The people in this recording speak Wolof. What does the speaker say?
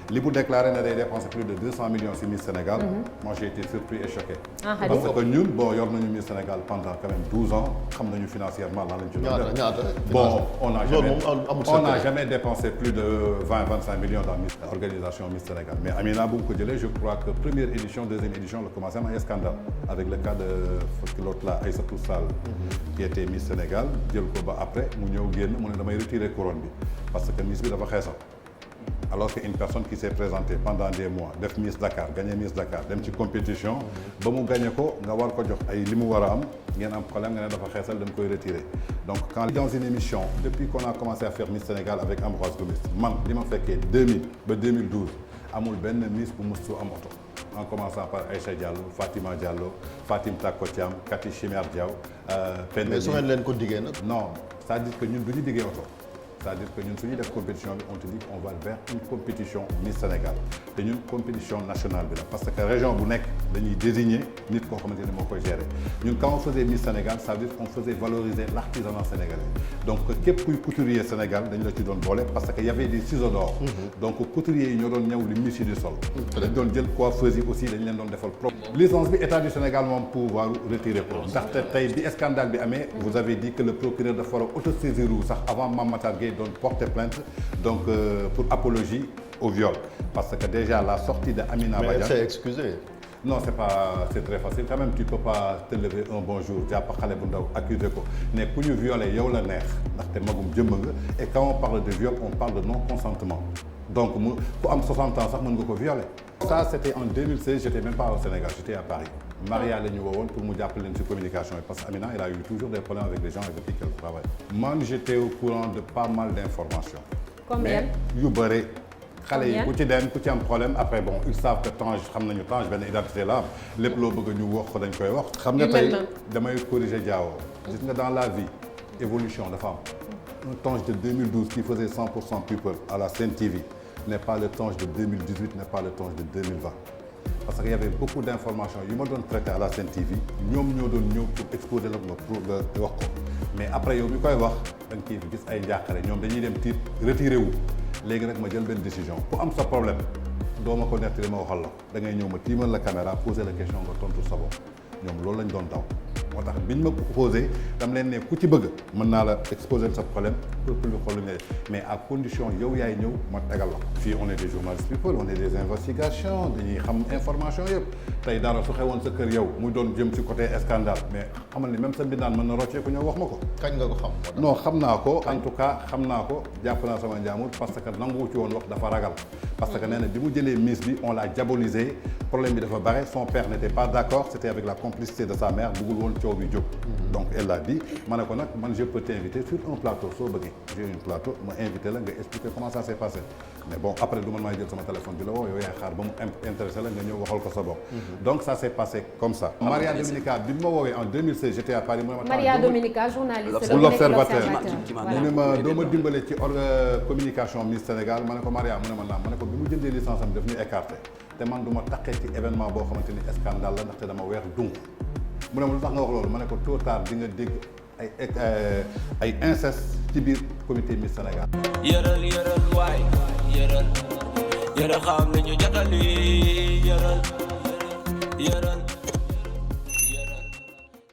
li bu déclaré ne day dépenser plus de 200 millions ci Miss Sénégal. Moi j'ai été surpris et choqué. Parce que ñun bon yor nañu Miss Sénégal pendant quand même 12 ans xam nañu financièrement lan lañ ci doon def. Bon on n'a jamais dépensé plus de 20-25 millions dans Miss organisation Miss Sénégal. Mais Amina bu ko jëlee je crois que première édition deuxième édition la commencé am ay scandale avec le cas de l'autre là Aïssatou Sall qui était Miss Sénégal jël ko ba après mu ñëw génn mu ne damay retirer couronne bi parce que Miss bi dafa xeesal. Alors qu'une personne qui s'est présentée pendant des mois def Miss Dakar gagné Miss Dakar dem ci compétition ba mu gagné ko nga war ko jox ay li mu war a am ngeen am problème nga ne dafa xeesal dañ koy retirer donc quand dans une émission depuis qu'on a commencé à faire Miss Sénégal avec Ambroise Gomis man li ma fekkee 2000 ba 2012 amul benn Miss bu musu am oto en commençant par Aïcha Diallo Fatima Diallo Fatim Tako Thiam Kati Chimère Diaw Penda. mais su ngeen leen ko diggee nag. non c'est-à-dire que ñun du ñu diggee oto. C'est-à-dire que ñun suñuy def compétition bi on te dit qu'on va vers une compétition Miss Sénégal te ñun compétition nationale bi la parce que région bu nekk dañuy désigner nit koo xamante ni moo koy gérer ñun quand on faisait Miss Sénégal ça veut dire qu'on faisait valoriser l'artisanat sénégalais donc képp kuy couturier Sénégal dañu la ci doon boole parce que y avait des ciseaux d'or donc couturier yi ñoo doon ñëw li Miss yi di sol dañ doon jël coiffeuse yi aussi dañ leen doon defal propre licence bi état du Sénégal moom pouvoir retirer ko ndaxte tey bi scandale bi amee vous avez dit que le procureur dafa war a autosaisir sax avant Mame Matar Gueye doon porter plainte donc pour apologie au viol parce que déjà la sortie de Amina Badiane. mais elle s'est excusée. Non c'est très facile quand même tu peux pas te lever un bon jour jàpp xale bu ndaw accuser ko ne ku ñu violé yow la neex ndaxte magum jëmm nga et quand on parle de viol on parle de non consentement donc mu ku am 60 ans sax mën nga ko violer. Ça c'était en 2016 j'étais même pas au Sénégal j'étais à Paris. Maria la ñu woowoon pour mu jàppale leen ci communication parce que Amina elle a eu toujours des problèmes avec les gens avec qui elle travaille. Man j'étais au courant de pas mal d'informations. Combien? Mais yu bëri. xale yi ku ci dem ku ci am problème après bon ils savent que Tange xam nañu Tange benn identité la am lépp loo bëgg ñu wax ko dañ koy wax. xam nga tey damay corriger Diawo. gis nga dans la vie évolution dafa am. un Tange de 2012 qui faisait 100% people à la Sen TV n'est pas le Tange de 2018 n'est pas le Tange de 2020. parce que y avait beaucoup d'informations yu ma doon traité à la Sen TV ñoom ñoo doon ñëw pour exposer la nga pour nga wax ko mais après yow mi koy wax da nga ciy gis ay njàqare ñoom dañuy dem tiit retiré wu léegi nag ma jël benn décision ku am sa problème doo ma ko nettali ma waxal la da ngay ñëw ma tiimal la caméra poser la question nga tontu sa bopp ñoom loolu lañ doon daw moo tax biñ ma posé dam leen ne ku ci bëgg mën naa la exposer sa problème pour lu xool lu mais à condition yow yaay ñëw ma tegal la fii on est des journalistes people on est des investigations dañuy xam information yëpp tey dara su xewoon sa kër yow muy doon jëm ci côté scandale mais xamal ni même sa mbindaan mën na roccee ko ñëw wax ma ko. kañ nga ko xam. non xam naa ko en tout cas xam naa ko jàpp naa sama njaamur parce que nangu ci woon wax dafa ragal parce que nee na bi mu jëlee Miss bi on l'a diabolisé problème bi dafa bare son père n'était pas d'accord c'était avec la complicité de sa mère bëggul woon coow bi jóg donc elle l'a dit ma ne ko nag man je peux t'inviter sur un plateau soo bëggee j'ai un plateau ma invité la nga expliquer comment ça s'est passé mais bon après du man maay jël sama téléphone bi la woo yow yaay xaar ba mu intéressé la nga ñëw waxal ko sa bopp donc ça s'est passé comme ça Maria Dominica bi ma woowee en 2016 j'étais à Paris mu ne ma Maria Dominica journaliste pour l'Observateur mu ne ma doo ma dimbale ci communication Miss Sénégal ma ne ko Maria mu ne ma naam ma ne ko bi mu jëndee licence am daf ñu écarté te man du ma taqee ci événement boo xamante ni scandale la ndaxte dama weex donc mu ne ma lu tax nga wax loolu ma ne ko tôt ou tard di nga dégg ay inceste ci biir comité Miss Sénégal. yëral waay yëral xam nañu jotali yëral